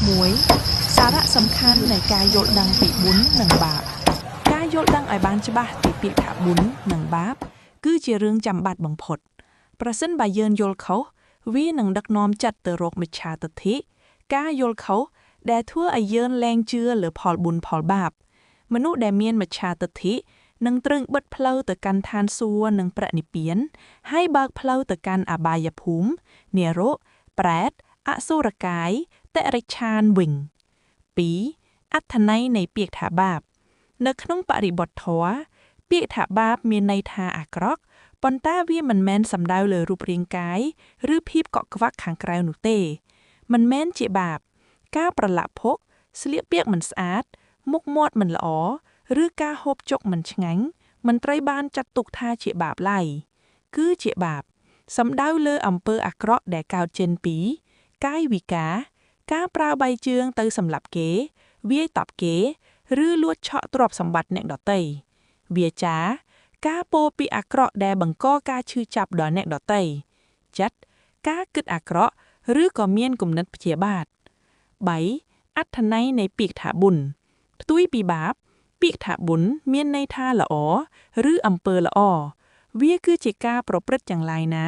1សារៈសំខាន់នៃការយល់ដឹងពីបុណ្យនិងបាប ការយល់ដឹងឲ្យបានច្បាស់ពីពាក្យថាបុណ្យនិងបាប គឺជារឿងចាំបាច់បំផុត ប្រសិនបើយើងយល់ខុសវានឹងដឹកនាំចិត្តទៅរកមិច្ឆាទិដ្ឋិការយល់ខុសដែលធ្វើឲ្យយើងលែងជឿលើផលបុណ្យផលបាប មនុស្សដែលមានមិច្ឆាទិដ្ឋិនឹងត្រូវបិទផ្លូវទៅកាន់ឋានសួគ៌និងព្រះនិព្វាន ហើយបើកផ្លូវទៅកាន់អបាយភូមិ នរក ប្រេត អសុរកាយ តិរិច្ឆានវិញ 2. អត្ថន័យនៃពាក្យថាបាប នៅក្នុងបរិបទធម៌ពាក្យថាបាបមានន័យថាអាក្រក់ប៉ុន្តែវាមិនមែនសំដៅលើរូបរាងកាយឬភាពកក់ខ្វាក់ខាងក្រៅនោះទេ មិនមែនជាបាប ការប្រឡាក់ភក់ស្លៀកពាក់មិនស្អាត មុខមាត់មិនល្អឬការហូបចុកមិនឆ្ងាញ់មិនត្រូវបានចាត់ទុកថាជាបាបឡើយគឺជាបាប សំដៅលើអំពើអាក្រក់ដែលកើតចេញពី កាយវិការ ការប្រើបៃជើងទៅសម្លាប់គេ វាយតប់គេ ឬលួចឆក់ទ្រព្យសម្បត្តិអ្នកដទៃវាចា ការពោលពាក្យអាក្រក់ដែលបង្កការឈឺចាប់ដល់អ្នកដទៃចិត្តការគិតអាក្រក់ឬក៏មានគំនិតព្យាបាទ3អត្ថន័យនៃពាក្យថាបុណ្យផ្ទុយពីបាប ពាក្យថាបុណ្យមានន័យថាល្អឬអំពើល្អវាគឺជាការប្រព្រឹត្តទាំងឡាយណា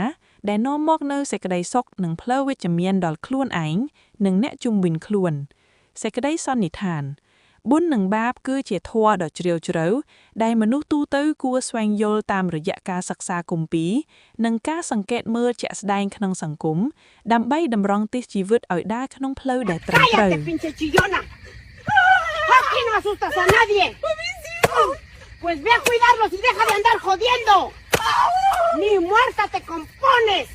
ដែលនាំមកនូវសេចក្តីសុខនិងផ្លូវវិជ្ជមានដល់ខ្លួនឯងនិងអ្នកជុំវិញខ្លួនសេចក្តីសន្និដ្ឋានបុណ្យនិងបាបគឺជាធម៌ដ៏ជ្រាលជ្រៅដែលមនុស្សទូទៅគួរស្វែងយល់តាមរយៈការសិក្សាគម្ពីរនិងការសង្កេតមើលជាក់ស្ដែងក្នុងសង្គមដើម្បីតម្រង់ទិសជីវិតឲ្យដើរក្នុងផ្លូវដែលត្រឹមត្រូវ ¡Cállate, pinche chillona! ¡Aquí no asustas a nadie! Pues ve a cuidarlos y deja de andar jodiendo. ¡Ni muerta te compones!